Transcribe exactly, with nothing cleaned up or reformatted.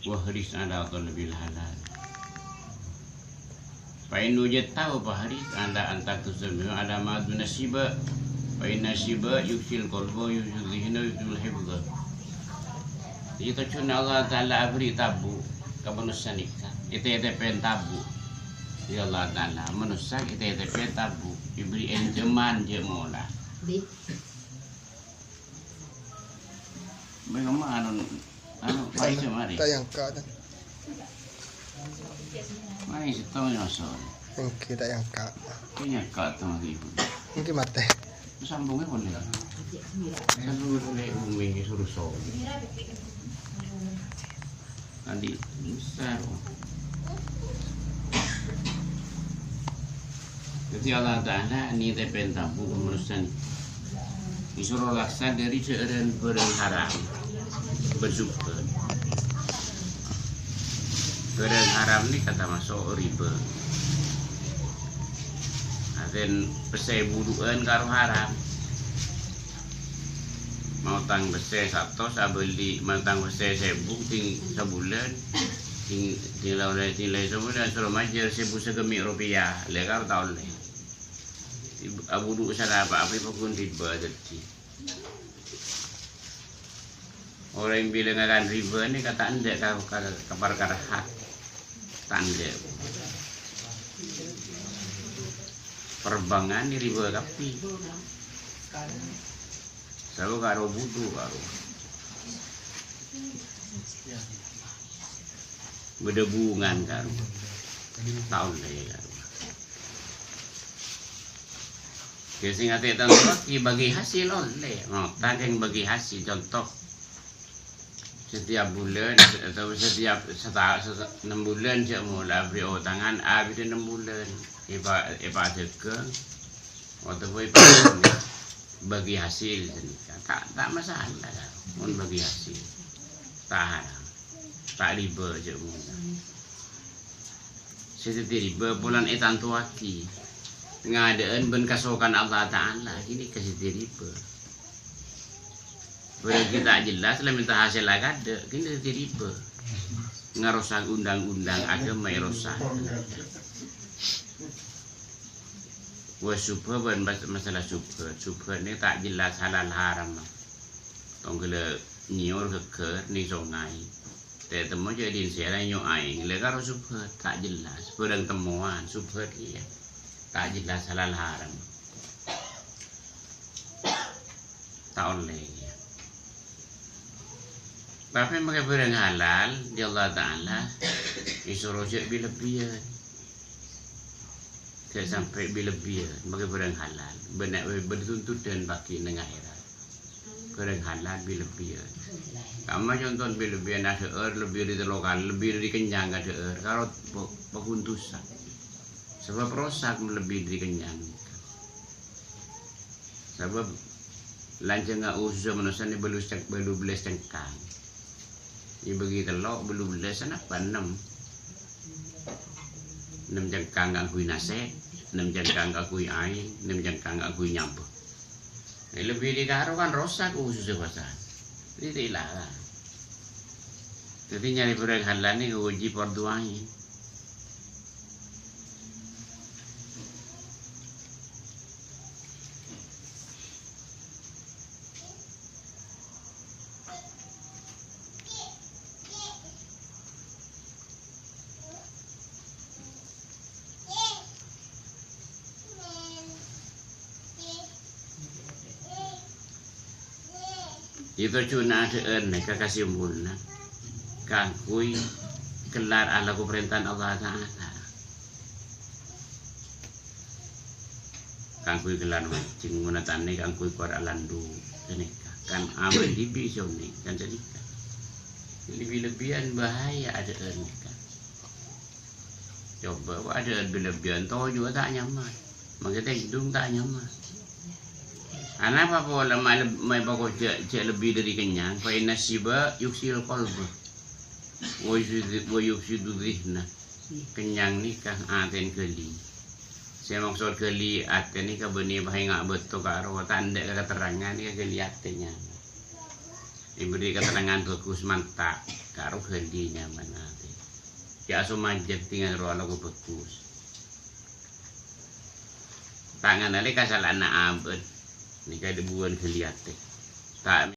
واحرص على طلب الحلال. فإن وجدته فاحرص على أن تقتصر منه على ما دون الشبع. فإن الشبع يغشي القلب ويفسد الذهن ويفسد الحفظ. Jadi, tojjhuna Allah Ta'ala abherri' tabu' ka manossa nèka. Ètè-ètèpèn tabu' bi' Allah Ta'ala. Manossa ètè-ètèpèn tabu'. Èbherri' ènjhâman jhâ' mola. Bengong mah anu, anu, paisa mari. Ta' èyangka', ta'. Mari settong ya, Mas. Èngghi ta' èyangka'. Èyangka' to, Mas, Ibu. Èngghi matè. Sambungnya boleh. Sambungnya boleh, Umi, suruh so. Andi' besar. Dhâddhi, Allah Ta'ala nètèpèn tabu' ka manossa nèka. Èsoro laksa dhâri dhâ'ârân bhârâng haram. Bersubhan. Bhârâng haram nèka tamaso' riba. Artèna pèssè budu'ân karo haram. Maotang pèssè satos, abâli maotang pèssè sèbu, ting sabulân, ting, ting laon, ting laèn sabulân, soro majâr sèbu sagâmè' ropèya, lè karo ta' ollè. Abudu' sana apa-apa paggun riba dhâddhi. Orèng bilângaghi riba nèka ta' endâ' ka, ka, ka parkara hak. Ta' endâ'. Perbankan nè riba kabbhi. Selalu karo budu karo. Bâdâ bungan karo. Ta' ollè karo. Ghâ' sè ngatè' tanto bagi hasil ollè. Ngotak yang bagi hasil, contoh. Setiap bulan atau setiap seta-, seta-, enam bulan jhâ' mola bherri' otangan, abidda enam bulan. Èpa-, èpadâgâng, otabâ èpa-, bagi hasil. Ta', ta' masalah, mon bagi hasil. Ta' haram. Ta' riba jhâ' mola. Sè dhâddhi riba polana ètantowaghi. Ngadâ'ân bân kasokan Allah Ta'ala, ghânèka sè dhâddhi riba. Bârânggi ta' jelas, la mènta hasèlla kadâ', ghânèka dhâddhi riba. Ngarosak undang-undang aghâma èrosak. Wa syubha bân mas-, masalah syubhat. Syubhat nè ta' jelas halal haram. Tongghâlla nyèyor ghâggâr nèng songay. Tè-, temmo jhâ' dhin sèra nyo aèng. Lè karo syubhat, ta' jelas. Bhârâng temmowan, syubhat iyâ. Ta' jelas halal haram. Ta' ollè iyâ. Tapè makè bhârâng halal, dhâddhi Allah Ta'ala èsoro jhâ' bi-lebbiyân. Jhâ' sampè' bi-lebbiyân, makè bhârâng halal. Bânnè, bâdâ tuntutan bâgi neng akhèrat. Bhârâng halal bi-lebbiyân. Kamma conto bi-lebbiyân adhâ'âr lebbi dâri tello kalè, lebbi dâri kennyang adhâ'âr, karo pa-, paghundusan. Sabâb rosak lebbi dâri kennyang. Sabâb lanjhângnga ususa manossa nè bâllu cèng-, bâllu bellâs cengkang. Èbâgi tello', bâllu bellâs, sanapa ennem? Ennem cengkang kaangghuy nasè', ennem cengkang kaangghuy aèng, ennem cengkang kaangghuy nyambâ. Lebbi dâri karo kan rosak ususa bâsa. Dhâddhi larang. Dhâddhi nyarè bhârâng halal nè wajib fardu aèn. Ètojjhuna adhâ'âr nèka kasimpolna kaangghuy kellar alako parèntana Allah Ta'ala. Kaangghuy kellar majjheng, mon ta' nèka kaangghuy kor alandu, ghânèka. Kan amal dhibi' sè onèng, kan ghânèka. Lebbi-lebbiyân bahaya adhâ'âr nèka. Coba, kok adhâ'âr bi-lebbiyân, toju' ta' nyaman. Makè tèdung ta' nyaman. Anapa pola ma-, ma-, pokok jhâ', jhâ' lebbi dâri kennyang? Fa inna syiba yuksil qalba. Wa yufsidu, wa yufsidu dzihna. Kennyang nèka atèna ghâli. Sè maksod ghâli atè nèka bânnè paènga' bâto karo ta' endâ' katerrangan nèka ghâli atèna. Èberri' katerrangan bhâghus manta', karo ghâlli nyaman atè. Jhâ' aso majâr tinggal rowa lako bhâghus. Ta' nganalè kasala'anna abâ', nèka dâbuwân ghâlli atè. Ta'